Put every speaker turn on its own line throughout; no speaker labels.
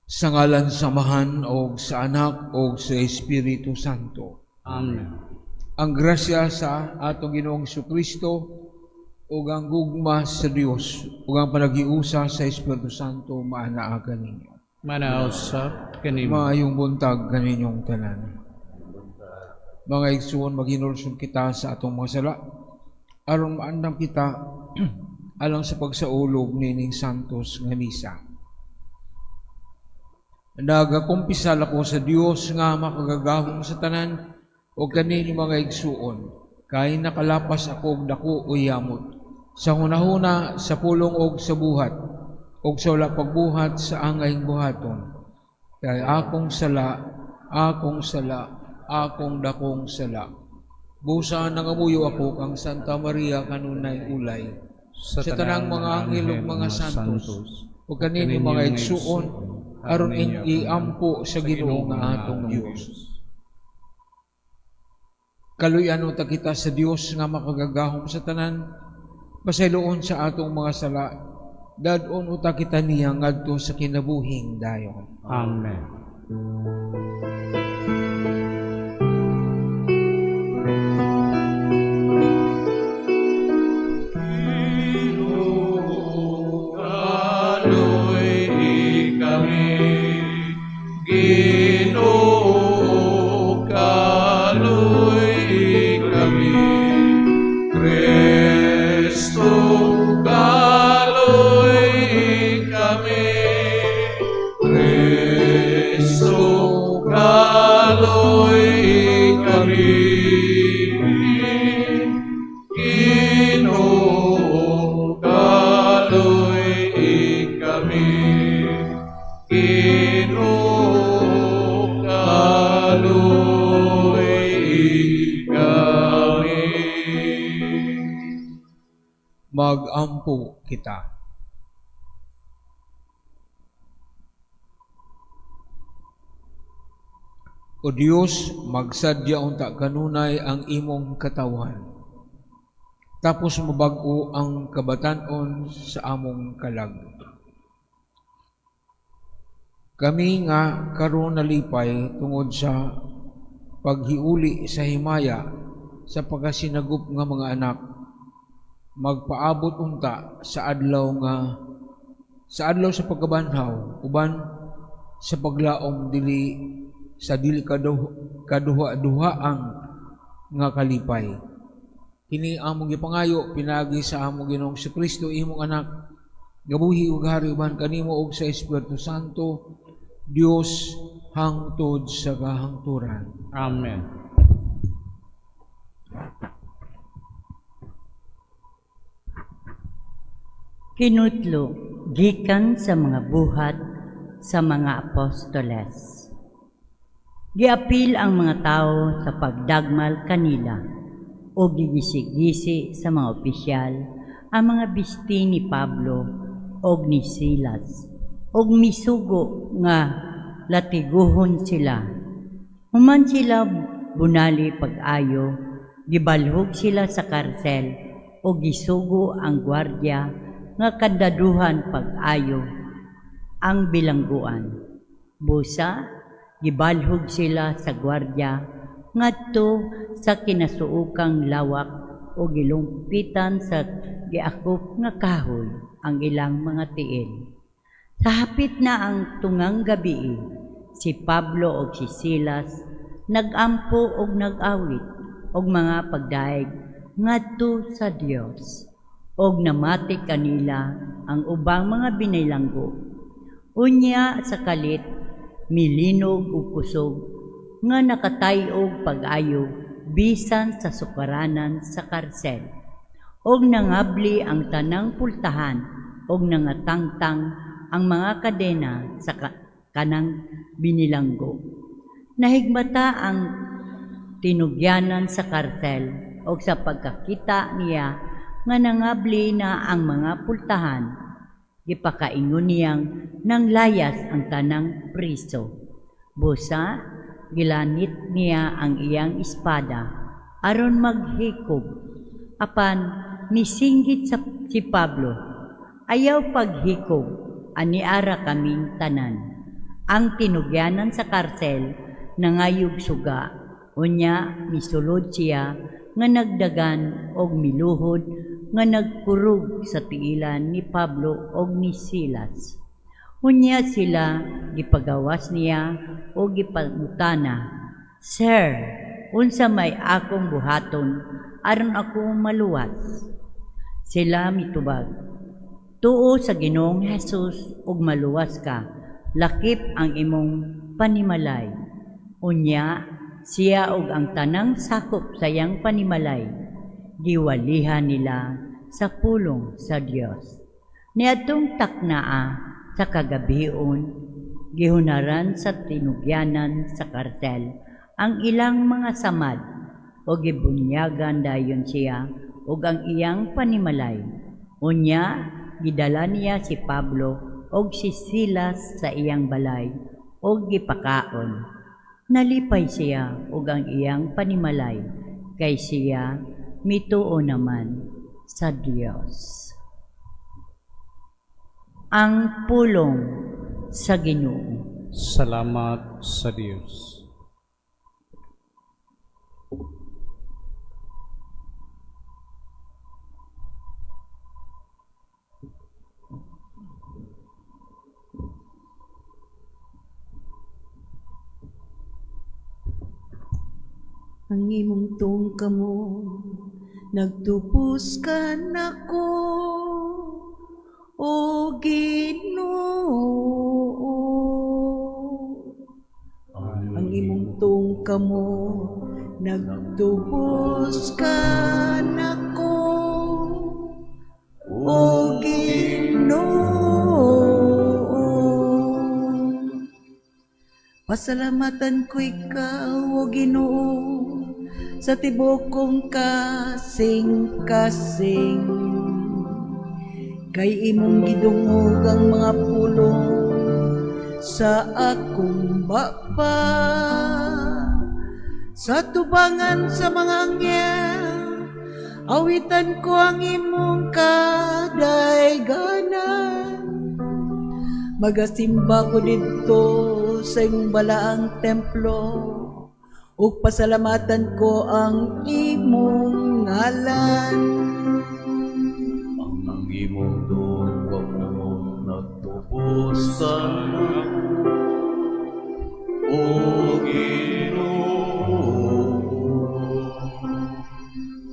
Sa ngalan sa Amahan o sa Anak o sa Espiritu Santo.
Amen.
Ang grasya sa atong Ginoong Kristo ug ang gugma sa Dios ug ang panaghiusa sa Espiritu Santo maanaa kaninyo.
Maanaa usab kanimo.
Maayong buntag kaninyong tanan. Mga igsuon, maghinulsol kita sa atong mga sala aron maandam kita alang sa pagsaulog nining santos nga misa. Nagakumpisal ako sa Dios nga makagagahom sa tanan o kaninyo, mga igsuon, kay nakalapas ako og dako o yamot sa hunahuna, sa pulong og sa buhat, og sa wala pagbuhat sa angayng buhaton, kay akong sala, akong sala, akong dakong sala. Busa nangamuyo ako kang Santa Maria, kanunay ulay, sa tanang mga anghel ug mga santos, ug kaninyo, mga igsuon, aron iampo sa Ginoo nga atong Dios. Kaluy-an unta kita sa Dios nga makagagahom sa tanan. Pasayloon sa atong mga sala, dad-on unta kita niya ngadto sa kinabuhing dayon.
Amen. Ginoo, kaluy-i kami. Ginoo, kaluy-i kami. Kristo, kaluy-i kami. Kristo, kaluy-i kami. Ginoo, kaluy-i kami. Ginoo, kaluy-i kami.
Magampo kita. O Dios, magsadya unta kanunay ang imong katawhan. Tapos mabag-o ang kabatan-on sa among kalag. Kami nga karon nalipay tungod sa paghiuli sa himaya sa pagkasinagop nga mga anak, magpaabot unta sa adlaw sa pagkabanhaw uban sa paglaom dili sa dili kaduha-duhaang nga kalipay. Kini among gipangayo pinaagi sa among Ginoong Kristo, imong anak, gabuhi ug hari uban kanimo ug sa Espiritu Santo, Dios hangtod sa kahangturan.
Amen.
Kinutlo gikan sa mga Buhat sa mga Apostoles. Giapil ang mga tao sa pagdagmal kanila o gigisi-gisi sa mga opisyal ang mga bisti ni Pablo og ni Silas og misugo nga latiguhon sila. Human sila bunali pag-ayo, gibalhog sila sa karsel o gisugo ang gwardiya nga kandaduhan pag-ayo ang bilangguan. Busa, gibalhog sila sa gwardiya ngadto sa kinasuokang lawak o gilumpitan sa giakop nga kahoy ang ilang mga tiil. Sa hapit na ang tungang gabii, si Pablo og si Silas nagampo og nag-awit og mga pagdaig ngadto sa Dios, og namati kanila ang ubang mga binilanggo. Unya sa kalit, milinog og kusog nga nakatay-og pag-ayo bisan sa sukaranan sa karsel. Og nangabli ang tanang pultahan og nangatangtang ang mga kadena sa kanang binilanggo. Nahigmata ang tinugyanan sa karsel og sa pagkakita niya nga nangabli na ang mga pultahan, gipakaingon niyang nanglayas ang tanang priso. Busa, gilanit niya ang iyang espada aron maghikob. Apan misinggit si Pablo, "Ayaw paghikob, aniara kaming tanan." Ang tinugyanan sa karsel nangayog suga, unya misulod siya nga nagdagan og miluhod nga nagkurog sa tiilan ni Pablo og ni Silas. Unya sila gipagawas niya og gipangutana, "Sir, unsa may akong buhaton aron ako maluwas?" Sila mitubag, "Tuo sa Ginoong Hesus ug maluwas ka, lakip ang imong panimalay." Unya siya ug ang tanang sakop sa iyang panimalay giwalihan nila sa pulong sa Dios. Niadtong taknaa sa kagabion, gihunaran sa tinugyanan sa karsel ang ilang mga samad o gibunyagan dayon siya ug ang iyang panimalay. Unya gidala niya si Pablo og si Silas sa iyang balay og gipakaon. Nalipay siya ug ang iyang panimalay kay siya mituo naman sa Dios. Ang pulong sa Ginoo.
Salamat sa Dios.
Ang imong tuong kamot nagtubos kanako, o Ginoo. Ang imong tuong kamot nagtubos kanako, o Ginoo. Pasalamatan ko ikaw, o Ginoo, sa tibuok kong kasing-kasing. Kay imong gidungog ang mga pulong sa akong baba. Sa tubangan sa mga anghel, awitan ko ang imong kadayganan. Magasimba ko didto sa imong balaang templo, ug pasalamatan ko ang imong ngalan.
Ang imong tuong kamot nagtubos kanako, o Ginoo.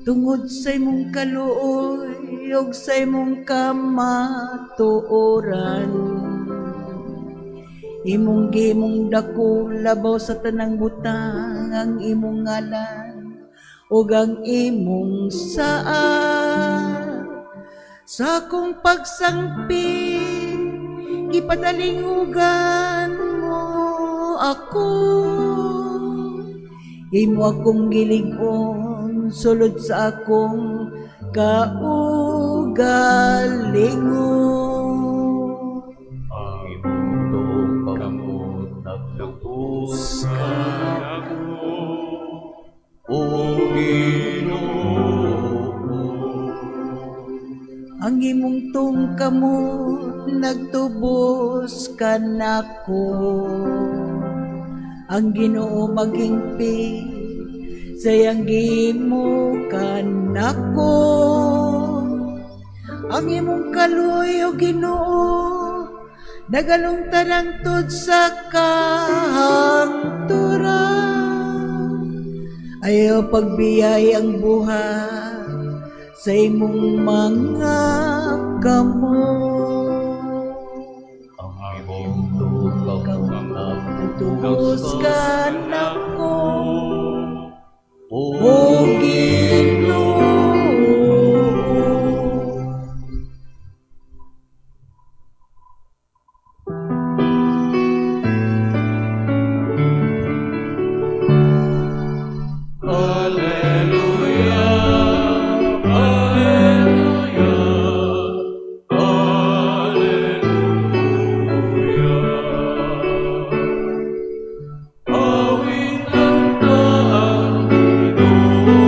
Tungod sa imong kaluoy ug sa imong kamatuoran, imong gihimong dako labaw sa tanang butang ang imong ngalan ug ang imong saad. Sa akong pagsangpi, gipadalingugan mo ako. Imo akong gilig-on sulod sa akong kaugalingon.
Ang imong tuong kamot nagtubos kanako, o Ginoo.
Ang imong tuong kamot nagtubos kanako. Ang Ginoo maghingpit sa iyang gihimo kanako. Ang imong kaluoy, o Ginoo, nagalungtad hangtod sa kahangturan. Ayaw pagbiyay ang buhat sa imong mga kamot.
Ang imong tuong kamot
Nagtubos kanako,
o
o Ginoo.
Alleluia, Alleluia, Alleluia. Awitan ta ang Ginoo.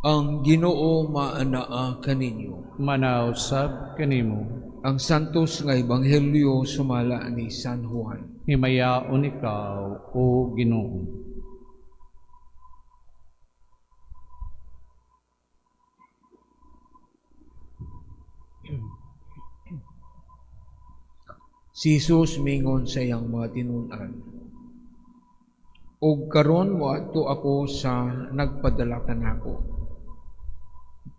Ang Ginoo maanaa kaninyo.
Maanaa usab kanimo.
Ang Santos nga Ebanghelyo sumala ni San Juan.
Himayaon ikaw, o Ginoo.
Si Jesus mingon sa iyang mga tinun-an, "Og karon moadto ako sa nagpadala kanako.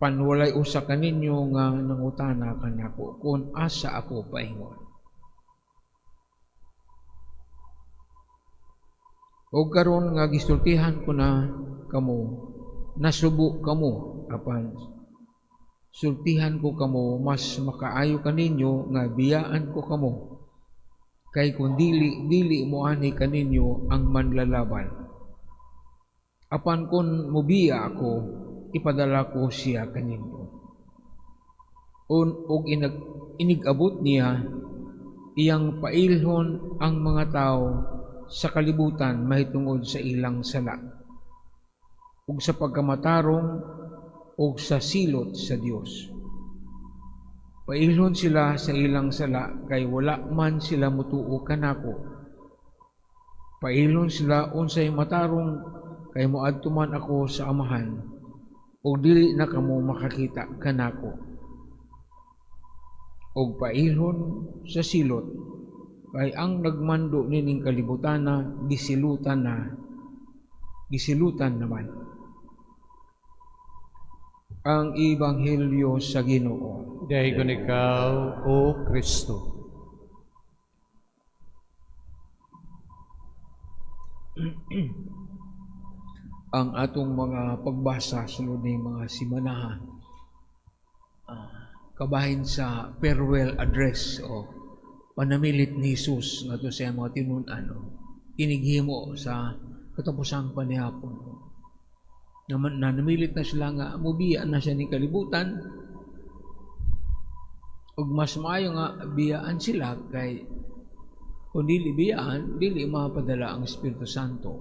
Panwalay usa kaninyo nga nangutana kanako kung asa ako paingon. Og karon nga gisultihan ko na kamo, nasubo kamo, apan sultihan ko kamo, mas makaayo kaninyo nga biyaan ko kamo. Kay kung dili, dili moani kaninyo ang manlalaban. Apan kung mubiya ako, ipadala ko siya kaninyo." Og inigabot niya, iyang pailhon ang mga tao sa kalibutan mahitungod sa ilang sala, ug sa pagkamatarong ug sa silot sa Dios. Pailhon sila sa ilang sala kay wala man sila mutuo kanako. Pailhon sila unsay matarong kay moadto man ako sa Amahan, ug dili na kamo makakita kanako. Og pailhon sa silot kay ang nagmando nining kalibutana gisilutan na, gisilutan naman. Ang Ebanghelyo sa Ginoo.
Daygon ikaw, O Kristo.
Ang atong mga pagbasa sulod ning mga simanaha, kabahin sa farewell address o panamilit ni Jesus ngadto sa iyang mga tinun-an, o kinighimo sa katapusang panihapon. Nanamilit na sila nga mubiya na siya ning kalibutan, ug mas maayo nga biyaan sila kay kung dili biyaan, dili mapadala ang Espiritu Santo.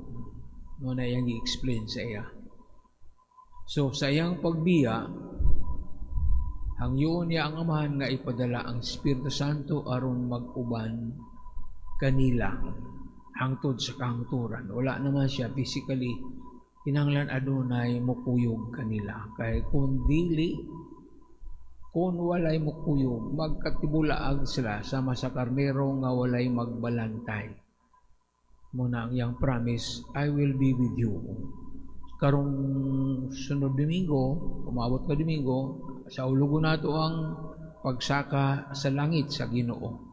No na iyang i-explain sa iya. So sa iyang pagbiya, hangyoon niya ang Amahan nga ipadala ang Espiritu Santo aron mag-uban kanila hangtod sa kahangturan. Wala naman siya physically, kinahanglan adunay mukuyog kanila. Kay kung dili, kung walay mukuyog, magkatibulaag sila sama sa karnero nga walay magbalantay. Muna ang iyang promise, I will be with you. Karong sunod Domingo, umabot ka Domingo, sa ulugo nato ang pagsaka sa langit sa Ginoo.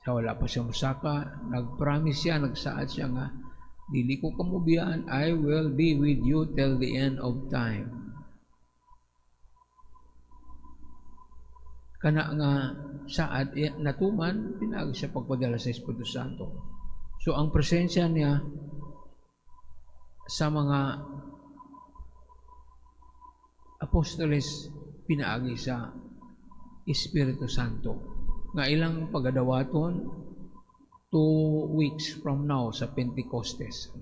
Sa wala pa siya mosaka, nagpromise siya, nagsaad siya nga, dili ko kamubiyaan, I will be with you till the end of time. Kana nga saad natuman, pinaagi sa pagpadala sa Espiritu Santo. So ang presensya niya sa mga apostoles pinaagi sa Espiritu Santo. Nga ilang pagadawaton 2 weeks from now sa Pentecostes.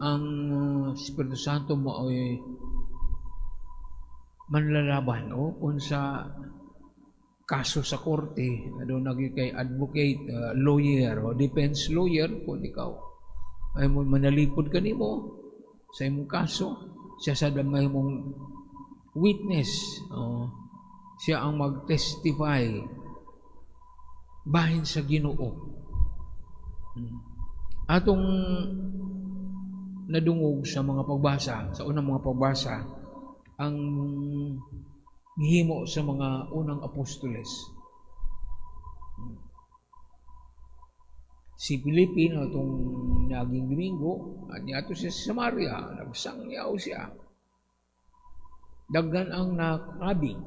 Ang Espiritu Santo mo ay manlalaban o kung sa kaso sa korte, doon nagi kay advocate, lawyer o defense lawyer, kung ikaw ay mo manalipod kanimo sa imong kaso, siya sa damay mong witness, siya ang mag-testify bahin sa Ginoo. Atong nadungog sa mga pagbasa, sa unang mga pagbasa, ang gihimo sa mga unang apostoles. Si Filipe, no, itong naging Domingo, at niadto siya sa Samaria, nagsangyaw siya. Daghan ang nakabing,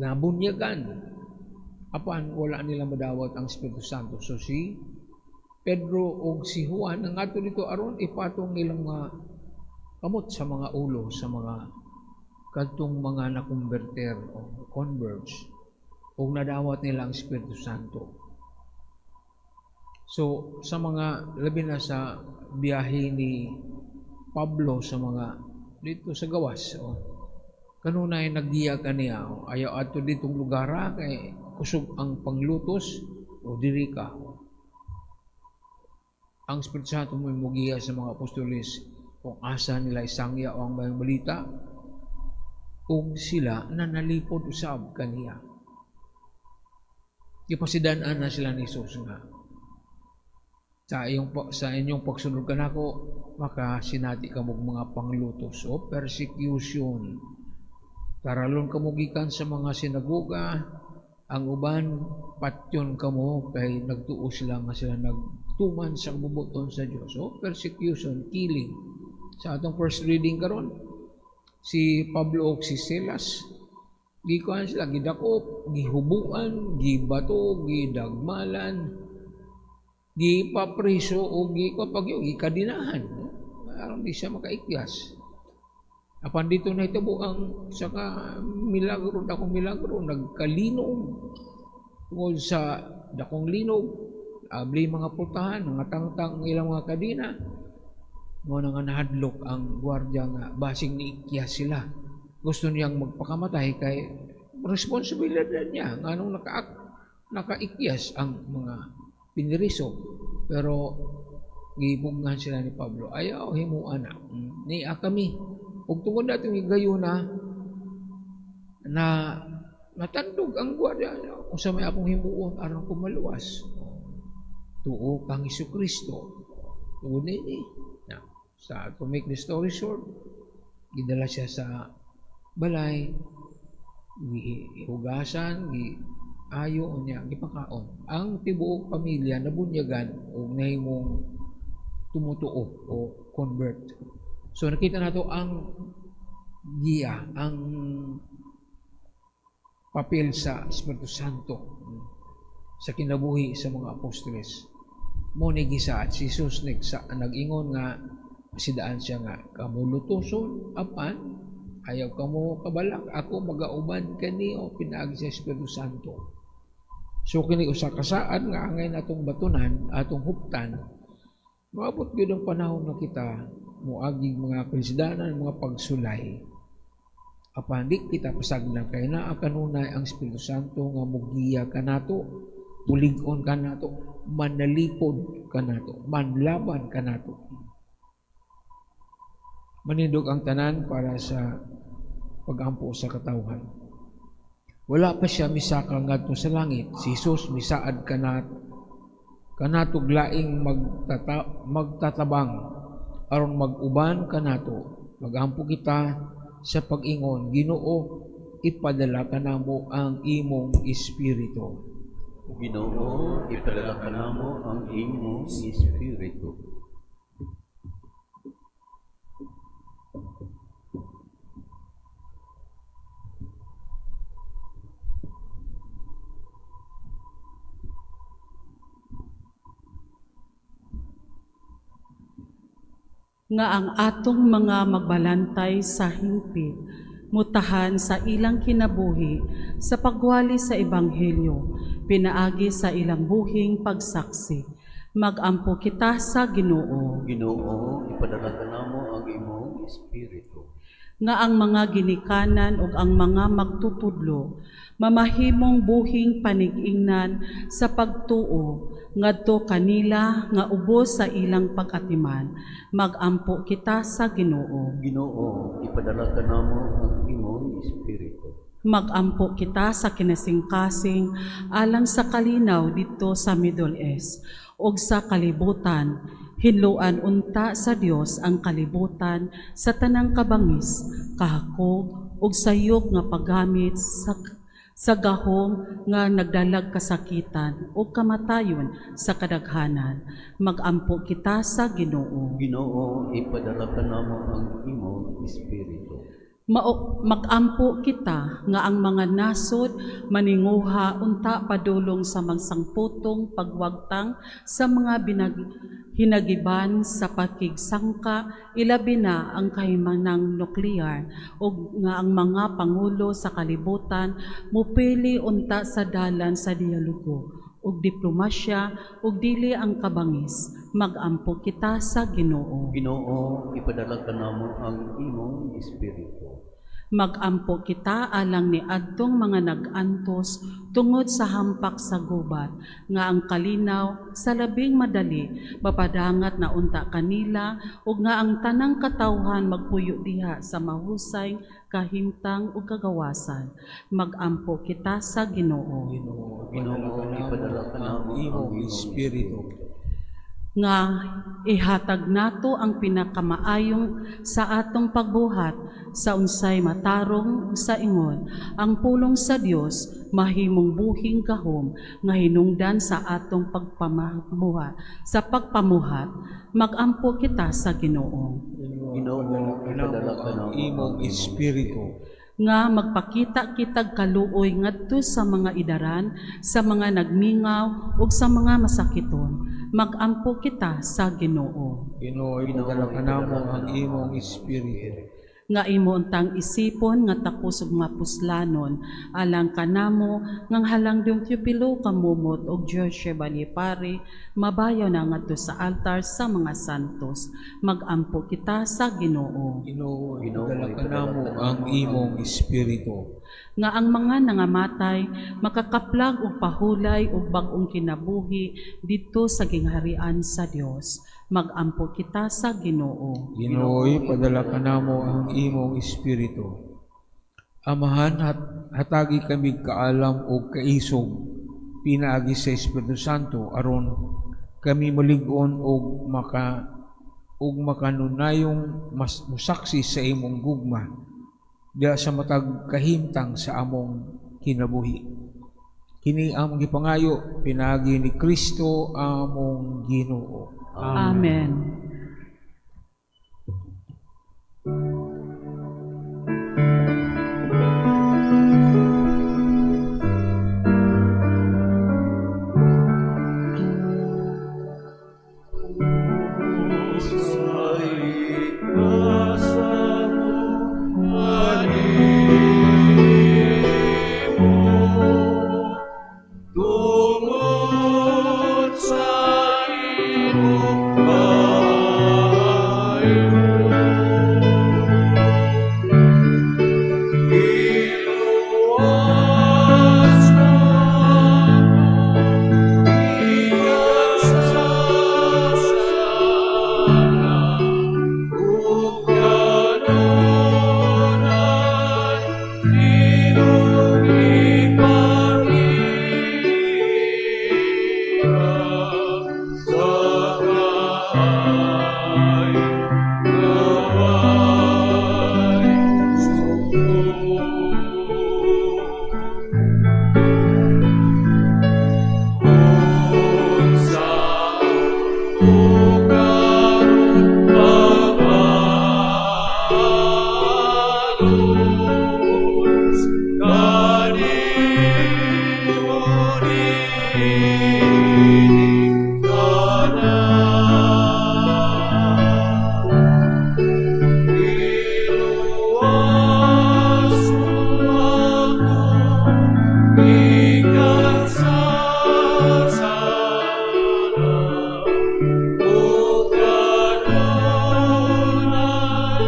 nabunyagan, apan wala nila madawat ang Espiritu Santo. So si Pedro o si Juan, ang ato dito aron ipatong nilang mga kamot sa mga ulo, sa mga kadtong mga nakonverter o converts, o nadawat nila ang Espiritu Santo. So sa mga labi na sa biyahe ni Pablo sa mga dito sa gawas. O, kanunay naggiya kaniya, o, ayaw adto ditong lugar kay kusog ang panglutos o diri ka. Ang Espiritu Santo mo mugiya sa mga apostoles kung asa nila isangya o ang mayong balita, ug sila nanalipod usab kaniya. Gipasidan-an na sila ni Jesus nga sa inyong pagsunod kanako makasinati kamo mga panglutos o persecution. Taralon kamo gikan sa mga sinagoga, ang uban patyon kamo kay nagtuo sila nga sila nagtuman sa kabubuton sa Dios. O persecution, killing. Sa atong first reading karon, si Pablo ug si Silas gikuan sila, gidakop, gihubuan, gibato, gidagmalan, gipapriso o gikapagyo, gikadinahan. Aron di siya makaikyas. Apan dito nahitabo ang saka milagro, dakong milagro, nagkalinog. Tungod sa dakong linog, abli mga pultahan, nangatangtang ilang mga kadina. Mo na nga nahadlok ang gwardiya nga basing niikyas sila. Gusto niyang magpakamatay kay responsibilidad niya nganong nakaikyas ang mga piniriso. Pero gibugnahan sila ni Pablo, ayaw himuan na niya kami. Ug tungod natong higayuna na natandog ang gwardiya, unsa may akong himuon aron ko maluwas? Tuo kang Hesukristo. Tungod nini na, sa to make the story short, gidala siya sa balay, gihugasan, giayo niya, gipakaon. Ang tibuok pamilya nabunyagan og nahimong tumutuo o convert. So nakita nato ang giya, ang papel sa Espiritu Santo sa kinabuhi sa mga apostoles. Mo ni gisaad si Jesus nag-ingon nga pasidaan siya nga kamulutoson apan ayaw kamo kabalak, ako magauban kaniyo pinaagi sa Espiritu Santo. So kini usa ka saad nga angay natong batunan, atong huptan. Moabot gyud ang panahon nga kita moagi mga kalisdanan, mga pagsulay. Apan di kita pasagdan kay naa kanunay ang Espiritu Santo nga mogiya kanato, mulig-on kanato, manalipod kanato, manlaban kanato. Manindog ang tanan para sa pagampo sa katawhan. Wala pa siya misaka ngadto sa langit. Si Jesus misaad kanatog laing magtatabang aron mag-uban kanato. Magampo kita sa pag-ingon, Ginoo, ipadala kanamo ang imong espiritu.
Ginoo, ipadala kanamo ang imong espiritu.
Nga ang atong mga magbalantay sa hingpit, mutahan sa ilang kinabuhi sa pagwali sa Ebanghelyo, pinaagi sa ilang buhing pagsaksi. Magampo kita sa Ginoo.
Ginoo, ipadala kanamo ang imong espiritu.
Nga ang mga ginikanan ug ang mga magtutudlo mamahimong buhing panig-ingnan sa pagtuo ngadto kanila nga ubos sa ilang pag-atiman. Magampo kita sa Ginoo.
Ginoo, ipadala kanamo ang imong espiritu.
Magampo kita sa kinasingkasing alang sa kalinaw didto sa Middle East ug sa kalibutan. Hinloan unta sa Dios ang kalibutan sa tanang kabangis, kahakog ug sayop nga paggamit sa gahom nga nagdalag kasakitan o kamatayon sa kadaghanan. Magampo kita sa Ginoo.
Ginoo, ipadala kanamo ang imong espiritu.
Magampo kita nga ang mga nasod maninguha unta padulong sa magsangputong pagwagtang sa mga hinagiban sa pakigsangka, ilabi na ang kahimanang nuklear, ug nga ang mga pangulo sa kalibutan mupili unta sa dalan sa dialogo ug diplomasya ug dili ang kabangis. Magampo kita sa Ginoo.
Ginoo, ipadala kanamo ang imong espiritu.
Magampo kita alang ni adtong mga nag-antos tungod sa hampak sa gubat, nga ang kalinaw sa labing madali mapadangat na unta kanila ug nga ang tanang katawhan magpuyo diha sa mahusay kahimtang ug kagawasan. Magampo kita sa Ginoo.
Ginoo,
Ginoo, ipadala
ang
kanamo ang
imong
imong
espiritu.
Nga ihatag nato ang pinakamaayong sa atong pagbuhat sa unsay matarong sa ingon ang pulong sa Dios mahimong buhing gahom nga hinungdan sa atong pagpamamuhat sa pagpamuhat. Magampo kita sa Ginoo.
Ginoo, ipadala
Ang
kanamo
imong espiritu.
Nga magpakita kitag kaluoy ngadto sa mga idaran, sa mga nagmingaw ug sa mga masakiton. Magampo kita sa Ginoo.
Ginoo, ipadala kanamo ang imong espiritu.
Nga imo untang isipon nga takos ug mapuslanon alang kanamo ngang halangdong Teopilo Camomot og George Chevalier Pare mabayaw na ngadto sa altar sa mga santos. Magampo kita sa Ginoo.
Ginoo,
Ginoo,
ipadala
ipadala
kanamo
kanamo
ang imong espiritu.
Nga ang mga nangamatay makakaplag og pahulay og bag-ong kinabuhi didto sa gingharian sa Dios. Magampo kita sa Ginoo.
Ginoo, ipadala kanamo ang imong espiritu. Amahan, hatagi kami kaalam og kaisog pinaagi sa Espiritu Santo aron kami malig-on og makanunayong mas musaksi sa imong gugma diha sa matag kahimtang sa among kinabuhi. Kini among gipangayo pinaagi ni Kristo among Ginoo.
Amen.
Tungod sa imong kaayo, Iluwas mo ako gikan sa sala, ug kanunay imong ipakita sa kaayo nga way sukod. Unsa ko karon pagbalos kanimo niining tanan? Iluwas mo ako gikan sa sala, ug kanunay imong ipakita sa kaayo nga way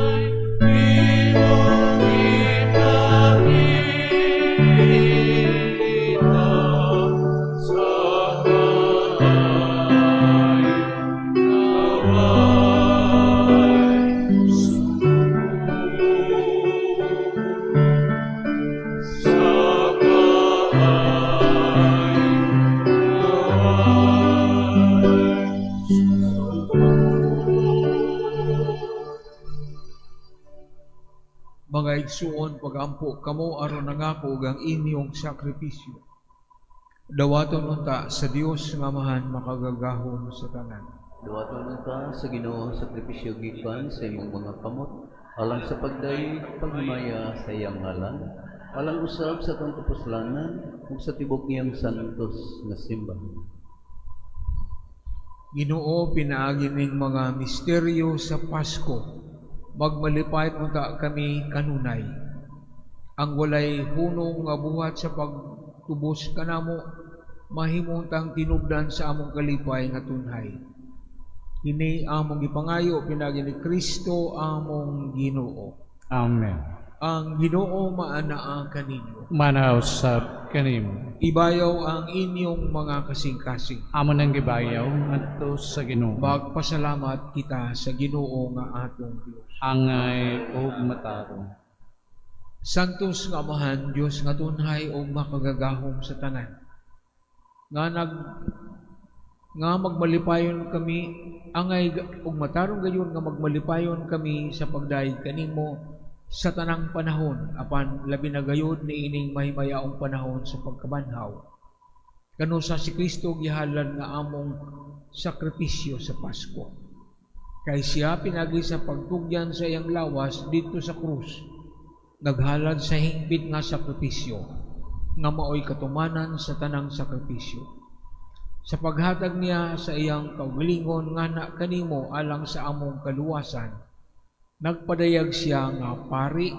sukod. Sa kaayo nga way sukod.
Mga igsuon, pagampo kamo aron nangako og ang inyong sakripisyo. Dawaton unta sa Dios nga Amahan makagagahom sa tanan.
Dawaton unta sa Ginoo sakripisyo gikan sa imong mga kamot alang sa pagdayeg paghimaya sa iyang ngalan, alang usab sa atong kapuslanan ug sa tibok niyang santos nga simbahan.
Ginoo, pinaagi ning mga misteryo sa Pasko, magmalipay unta kami kanunay. Ang walay hunong nga buhat sa pagtubos kanamo, mahimo untang tinubdan sa among kalipay nga tunhay. Kini among gipangayo pinaagi ni Kristo among Ginoo.
Amen.
Ang Ginoo maanaa kaninyo.
Manaa usab kanimo.
Ibayaw ang inyong mga kasing-kasing.
Amo nang gibayaw ngadto sa Ginoo.
Magpasalamat kita sa Ginoo nga atong Dios.
Angay ug matarong.
Santos nga Amahan, Dios nga tunhay ug makagagahom sa tanan. Nga magmalipayon kami angay ug matarong gayon nga magmalipayon kami sa pagdayeg kanimo sa tanang panahon, apan labi na gayud niining mahimayaong panahon sa pagkabanhaw. Kano sa si Kristo gihalad nga among sakripisyo sa Pasko. Kay siya pinagi sa pagtugyan sa iyang lawas didto sa krus, naghalad sa hingpit nga sakripisyo, nga maoy katumanan sa tanang sakripisyo. Sa paghatag niya sa iyang kaugalingon nga na kanimo alang sa among kaluwasan, nagpadayag siya nga pari,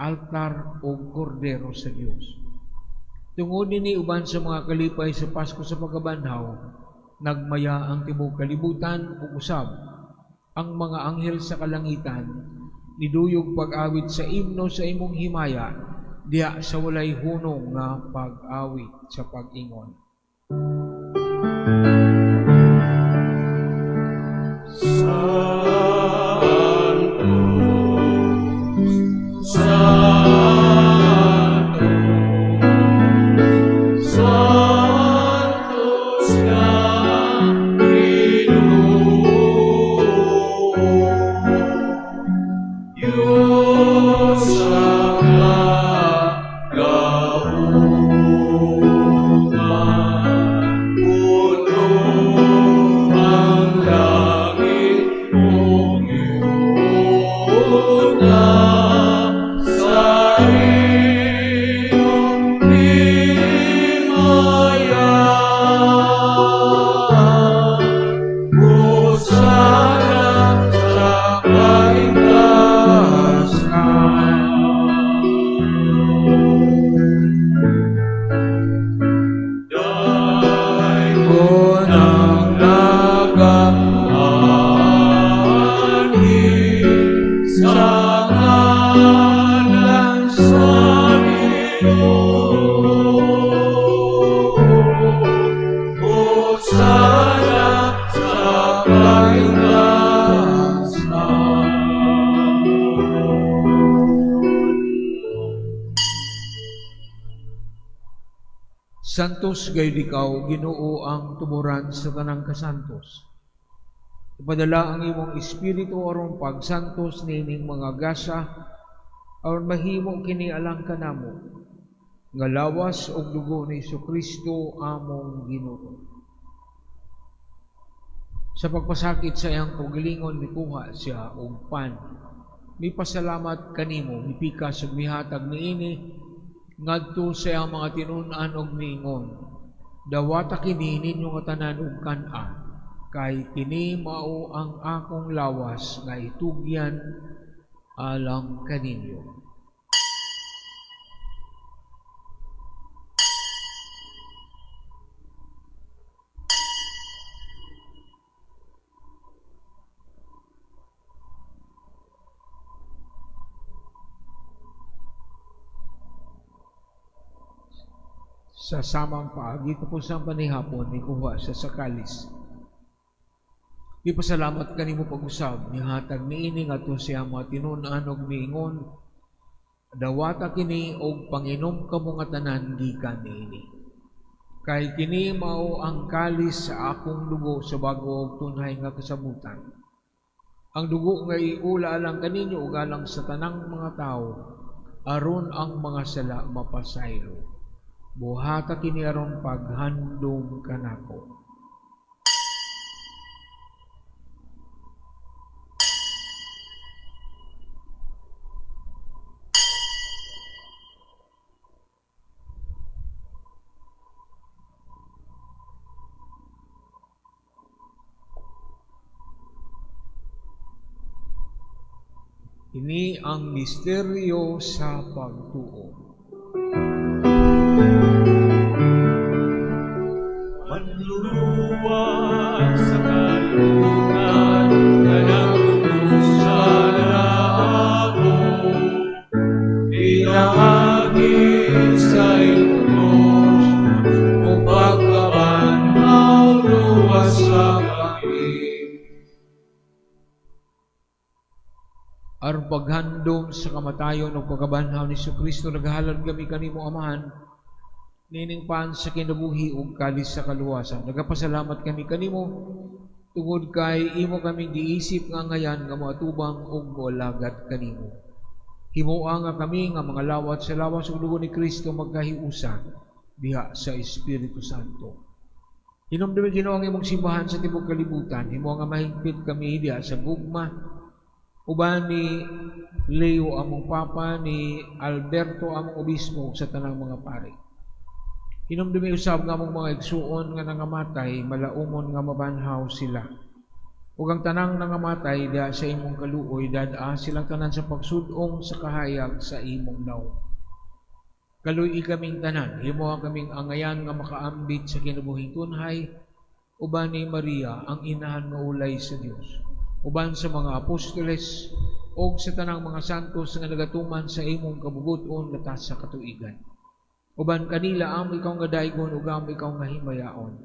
altar ug kordero sa Dios. Tungod nini uban sa mga kalipay sa Pasko sa pagkabanhaw, nagmaya ang tibuok kalibutan ug usab ang mga anghel sa kalangitan niduyog pag-awit sa imno sa imong himaya diha sa walay hunong nga pag-awit sa pag-ingon.
Sanctus, Sanctus, Sanctus Ginoo, Dios sa kagahuman, puno ang langit ug yuta sa iyong himaya. Hosana sa kaitasan. Daygon ang nagaanhi sa ngalan sa Ginoo. Hosana sa kaitasan.
Santos gayud ikaw, Ginoo, ang tuboran sa tanang kasantos. Ipadala ang imong espiritu aron pagsantos niining mga gasa, aron mahimo kini alang kanamo nga lawas ug dugo ni Hesukristo among Ginoo. Sa pagpasakit sa iyang kaugalingon, mikuha siya og pan. Mipasalamat kanimo, mipikas ug mihatag niini ngadto sa iyang mga tinun-an og miingon: Dawata kini ninyo nga tanan ug kan-a, kay kini mao ang akong lawas nga itugyan alang kaninyo. Sa samang paagi, tapos ang panihapon, nikuha siya sa kalis. Ipasalamat kanimo pag-usab, nihatag niini ngadto sa iyang mga tinun-an og miingon: Dawata kini og panginom kamo nga tanan gikan niini. Kay kini mao ang kalis sa akong dugo sa bago ug tunhay nga kasabutan. Ang dugo nga iula alang kaninyo ug alang sa tanang mga tawo, aron ang mga sala mapasaylo. Buhata kini aron paghandom kanako. Ini ang misteryo sa pagtuo.
Manluluwas sa kalungan.
Aron paghandom sa kamatayon ug pagkabanhaw ni Kristo, naghalad kami kanimo, Amahan, nining pan sa kinabuhi ug kalis sa kaluwasan. Nagapasalamat kami kanimo tungod kay imo kaming giisip nga ngayan nga moatubang ug moalagad kanimo. Himoa nga kami nga mga lawat sa lawas ug dugo ni Kristo magkahiusa diha sa Espiritu Santo. Hinumdumi, Ginoo, ang imong simbahan sa tibuok kalibutan. Himoa nga mahigpit kami diha sa gugma uban ni Leo among Papa, ni Alberto among Obispo, sa tanang mga pari. Hinumdumi usab nga among mga igsuon nga nangamatay, malaumon nga mabanhaw sila. Ug ang tanang nangamatay diha sa imong kaluoy, dad-a silang tanan sa pagsud-ong sa kahayag sa imong nawong. Kaluy-i kaming tanan, himoa kaming angayan nga makaambit sa kinabuhing tunhay, uban ni Maria ang inahan nga ulay sa Dios, uban sa mga apostoles ug sa tanang mga santos nga nagatuman sa imong kabubut-on latas sa katuigan. Uban kanila amo ikaw nga daygon ug amo ikaw nga himayaon.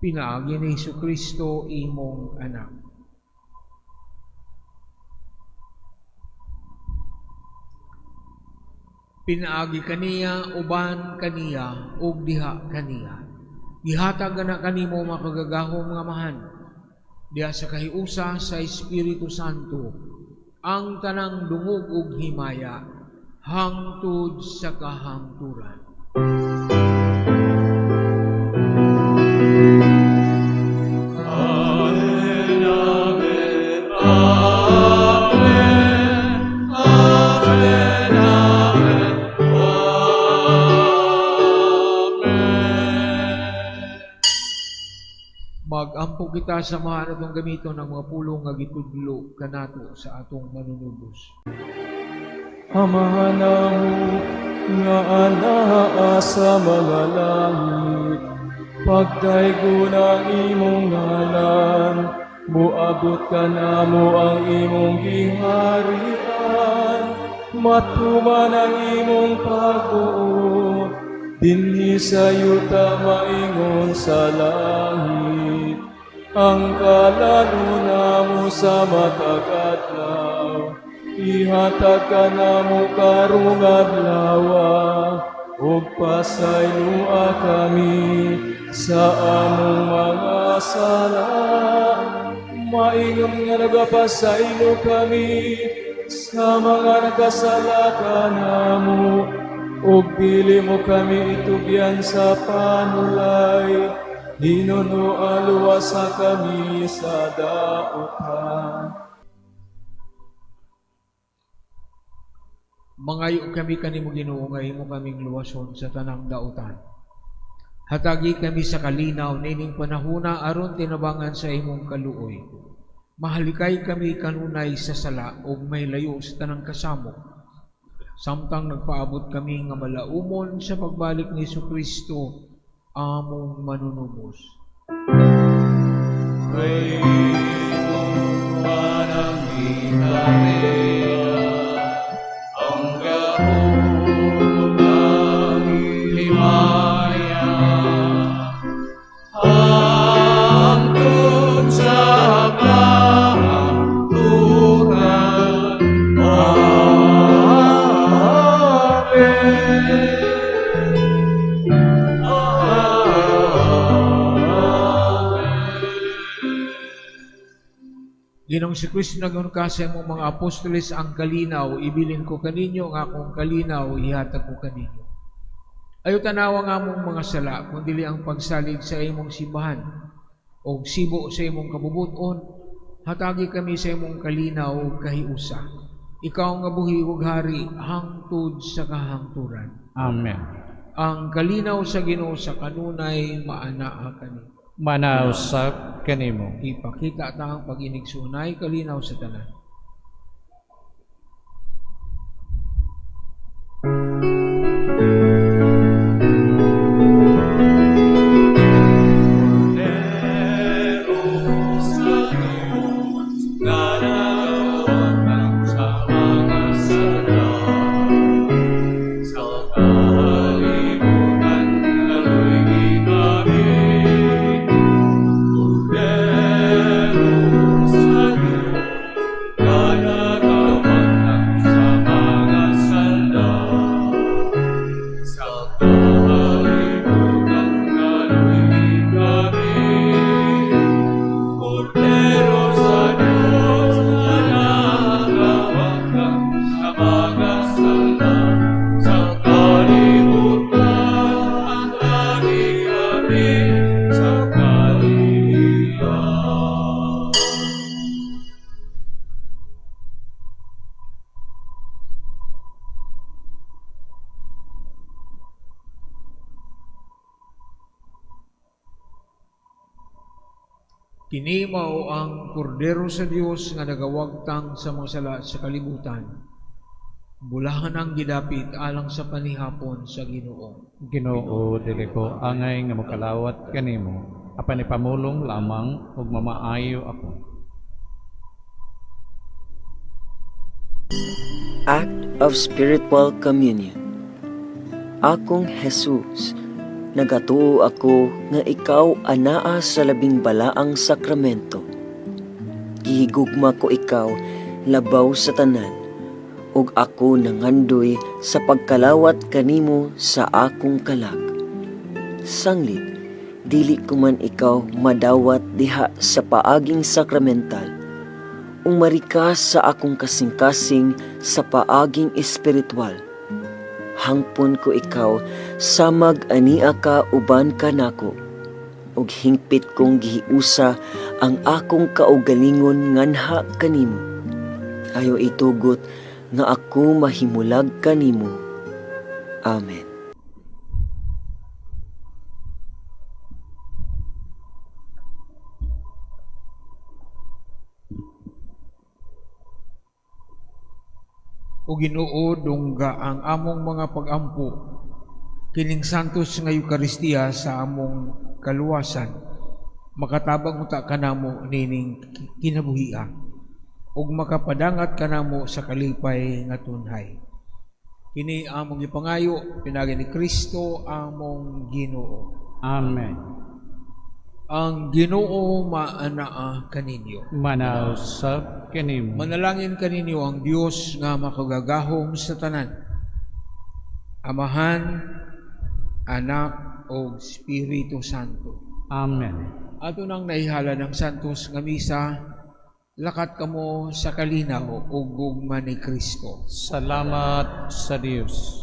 Pinaagi ni Hesukristo imong anak. Pinaagi kaniya, uban kaniya, ug diha kaniya. Gihatag na kanimo makagagahom nga Amahan, diha sa kahiusa sa Espiritu Santo, ang tanang dungog ug himaya, hangtod sa kahangturan.
Amen, amen, amen, amen, amen, amen.
Magampo kita sa mga atong gamiton ang mga pulong nga gitudlo kanato sa atong manunubos.
Amahan namo nga anaa sa mga langit, pagdaygon ang imong ngalan, moabot kanamo ang imong giharian, matuman ang imong pagbuot, dinhi sa yuta maingon sa langit. Ang kalan-on namo sa matag adlaw, ihatag kanamo karong adlawa, ug pasayloa kami sa among mga sala, maingon nga nagapasaylo kami sa mga nagkasala kanamo, ug dili mo kami itugyan sa panulay, hinunoa luwasa kami sa dautan.
Mangayo kami kanimo, Ginoo, nga imo kaming luwason sa tanang dautan. Hatagi kami sa kalinaw nining panahuna aron tinabangan sa imong kaluoy. Mahalikay kami kanunay sa sala ug may layo sa tanang kasamok. Samtang nagpaabot kami nga malaumon sa pagbalik ni Hesukristo among manunubos.
Kay imo ang giharian, ang gahom ang himaya, hangtod sa kahangturan. Amen. Amen.
Ginoong Hesukristo, nag-ingon ka sa imong mga apostoles, ang kalinaw, ibilin ko kaninyo, ang akong kalinaw, ihatag ko kaninyo. Ayaw tanawa nga among mga sala, kundili ang pagsalig sa imong simbahan, o sibo sa imong kabubuton, hatagi kami sa imong kalinaw ug kahiusa. Ikaw nga buhi ug hari, hangtod sa kahangturan.
Amen.
Ang kalinaw sa Ginoo sa kanunay maanaa kani.
Maanaa usab kanimo.
Ipakita ta ang pag-inigsuonay kalinaw sa tanan.
Kordero sa Dios nga nagawatang sa mga sala, sa kalibutan kaluy-i kami. Kordero sa Dios
Kini mao ang kordero sa Dios nga nagawagtang sa mga sala sa kalibutan. Bulahan ang gidapit alang sa panihapon sa Ginoo.
Ginoo, dili ko angay nga mokalawat kanimo, apan ipamulong lamang ug mamaayo ako.
Act of Spiritual Communion. Akong Jesus, nagatuo ako nga ikaw anaa sa labing balaang sakramento. Gihigugma ko ikaw labaw sa tanan, ug ako nangandoy sa pagkalawat kanimo sa akong kalag. Sanglit, dili ko man ikaw madawat diha sa paaging sakramental, ug marika sa akong kasing-kasing sa paaging espiritual. Hangpon ko ikaw samag ania ka uban kanako, ug hingpit kong gihiusa ang akong kaugalingon nganha kanimo. Ayaw itugot nga ako mahimulag kanimo. Amen.
O Ginoo, dungga ang among mga pagampo kining santos nga Eukaristiya sa among kaluwasan. Makatabang unta kanamo nining kinabuhia ug makapadangat kanamo sa kalipay nga tunhay. Kini among gipangayo pinaagi ni Kristo among Ginoo.
Amen.
Ang Ginoo maanaa kaninyo.
Manausab kanimo.
Manalangin kaninyo ang Dios nga makagagahom sa tanan, Amahan, Anak ug Espiritu Santo.
Amen.
Ato nang naihala ng santos nga misa, lakat kamo sa kalinaw ug gugma ni Kristo.
Salamat sa Dios.